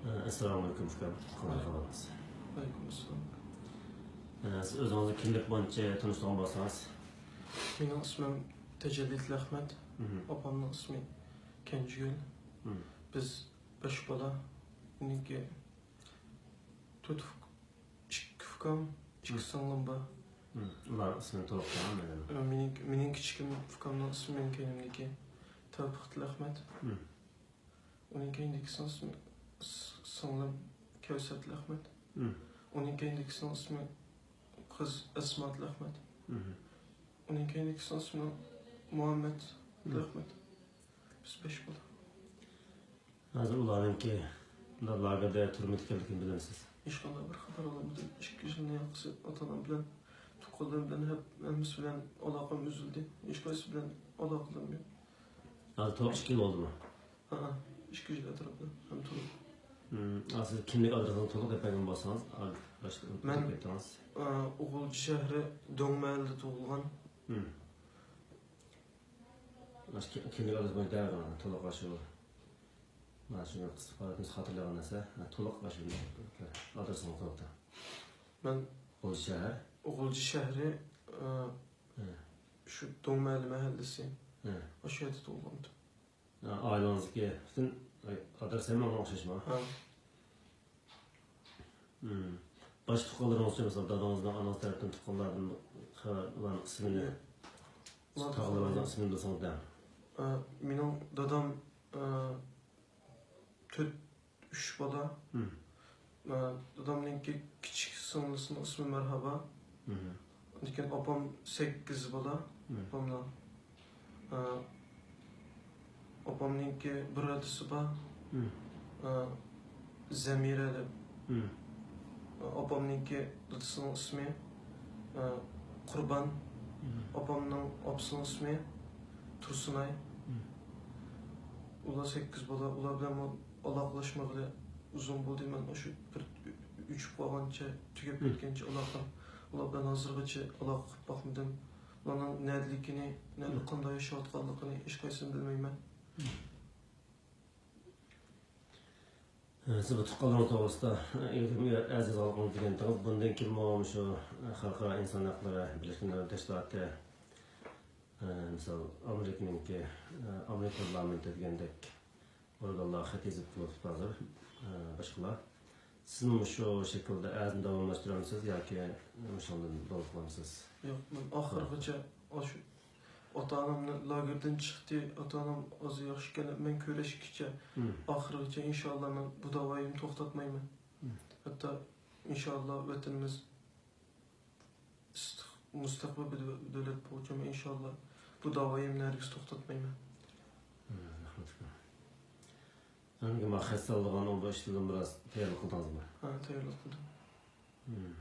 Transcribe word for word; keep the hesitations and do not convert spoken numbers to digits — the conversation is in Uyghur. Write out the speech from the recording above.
ئەسسالامۇ ئەلەيكۇم ئۇكام. قانداق ئەھۋالىڭىز؟ ۋەئەلەيكۇم ئەسسالام. ئە، سىز ئۆزىڭىزنى كىملىك بويىچە تونۇشتۇرغان بولسىڭىز. مېنىڭ ئىسمىم تەجەللىدىن ئەخمەت. مم. ئاپامنىڭ ئىسمى كەنجىگۈل. مم. بىز بەش بالا. مېنىڭكى تۆت ئۇك-، ئىككى ئۇكام، ئىككى مم. سىڭلىم بار. مم. ئۇلارنىڭ ئىسمىنى تولۇق دەڭ مانا. ئە، مېنىڭ، مېنىڭ كىچىكىم ئۇكامنىڭ ئىسمى مېنىڭ كەينىمدىكى تەۋپىقتىن ئەخمەت. مم. ئۇنىڭ كەينىدىكى سىڭلىسىنىڭ ئىس-، سىڭلىم كەۋسەر تىلەخمەت. مم. ئۇنىڭ كەينىدىكىسىنىڭ ئىسمى قىز ئەسما تىلەخمەت. مم. ئۇنىڭ كەينىدىكىسىنىڭ ئىسمى مۇھەممەد مم. تىلەخمەت. بىز بەش بالا. ھازىر ئۇلارنىڭكى لا-، لاگېردا، تۈرمىدە ئىكەنلىكىنى بىلەمسىز؟ ھېچقانداق بىر خەۋەر ئالالمىدىم. ئىككى يىلنى ياقىسى ئاتا-ئانام بىلەن، تۇغقانلىرىم بىلەن ھەم-، ھەممىسى بىلەن ئالاقەم ئۈزۈلدى. ھېچقايسىسى بىلەن ئالاقىلىرىم يوق. ھازىر تولۇق ئىككى يىل بولدىمۇ؟ ھەئە، ئىككى يىل ئەتراپىدا ھەم تولۇق. مم، ھازىر كىملىك ئادرېسىڭىزنى تولۇق دەپ بەرگەن بولسىڭىز، ھازىر باشتا مەن، ئۆتۈپ كەتتىڭىز. ئە، ئوغۇلجى شەھىرى دۆڭ مەھەللىدە تۇغۇلغان. مم. مانا شۇ كىملىك ئادرېس بويىچە دەۋېرىڭ، تولۇق ئاشۇ. مانا شۇ قىسقا پائالىيىتىمىز خاتىرىلەنگەن نەرسە، ھە، تولۇق ئاشۇ ئادرېسىڭىز تولۇق. مەن ئوغۇلجى شەھەر. ئوغۇلجى شەھىرى، ئە، ھە. شۇ دۆڭ مەھەللە مەھەللىسى. ھە. ئاشۇ يەردە تۇغۇلغانتىم. ھە، ئائىلىڭىزدىكى پۈتۈن ئادرېس ھەممە ئوخشاشمۇ؟ ھە. مم. باشقا تۇغقانلىرىڭىزچە، مىسال، دادىڭىزنىڭ، ئانىڭىز تەرەپتىن تۇغقانلاردىن خەۋەر، ئۇلارنىڭ ئىسمىنى، ياق. تاغىلىرىڭىزنىڭ ئىسمىنى بىلسىڭىز دەڭ. ئە، مېنىڭ دادام، ئە، تۆت، ئۈچ بالا. مم. ئە، دادامنىڭكى كىچىك سىڭلىسىنىڭ ئىسمى مەرھابا. مم. لېكىن ئاپام سەككىز بالا. مم. ئاپامنىڭ، ئە، ئاپامنىڭكى بىر دادىسى بار. مم. ئە، زەمىرە دەپ. مم. ئاپامنىڭكى دادىسىنىڭ ئىسمى، ئە، قۇربان. مم. ئاپامنىڭ ئاپىسىنىڭ ئىسمى تۇرسۇنئاي. مم. ئۇلار سەككىز بالا. ئۇلار بىلەن مەن ئالاقىلەشمىگىلى ئۇزۇن بولدى. مەن ئاشۇ بىر ئۆچۈپ قالغانچە، تۈگەپ مم. كەتكەنچە ئالاقەم. ئۇلار بىلەن ھازىرغىچە ئالاقە قىلىپ باقمىدىم. ئۇلارنىڭ نەدىلىكىنى، نەدە، مم. قانداق ياشاۋاتقانلىقىنى ھېچقايسىنى بىلمەيمەن. مم. سىز بۇ تۇغقانلىرىڭىز توغرىسىدا ئىلگىرى ئەرز يازغانلىقىڭىزنى دېگەنتىڭىز، بۇندىن كېيىنمۇ مۇشۇ خەلقئارا ئىنسان ھەقلىرى بىرلەشكەن دۆلەتلەر تەشكىلاتى، مىسال، ئامېرىكىنىڭكى، ئامېرىكا پارلامېنتى دېگەندەك ئورگانلارغا خەت يېزىپ تۇرۇپتۇ ھازىر، باشقىلار. سىزمۇ مۇشۇ شەكىلدە ئەرزنى داۋاملاشتۇرامسىز ياكى مۇشۇنىڭدىن داۋام قىلامسىز؟ ياق، مەن ئاخىرغىچە ئاشۇ ئاتا-ئانامنى لاگېردىن چىقتى، ئاتا-ئانام ھازىر ياخشى ئىكەن دەپ مەن كۈرەشكىچە، مم. ئاخىرغىچە ئىنشاللا مەن بۇ داۋايىمنى توختاتمايمەن. مم. ھەتتا ئىنشاللا ۋەتىنىمىز ئىستىق-، مۇستەقىل بىر دۆ-، دۆلەت بولغۇچە مەن ئىنشاللا بۇ داۋايىمنى ھەرگىز توختاتمايمەن. مم، رەھمەت ئۇكا. ئەمدى مانا خەت سالىدىغان ئۇ بۇ ئىشلاردىن بىراز تەييارلىق قىلدىڭىزمۇ؟ ھە، تەييارلىق قىلدىم. مم.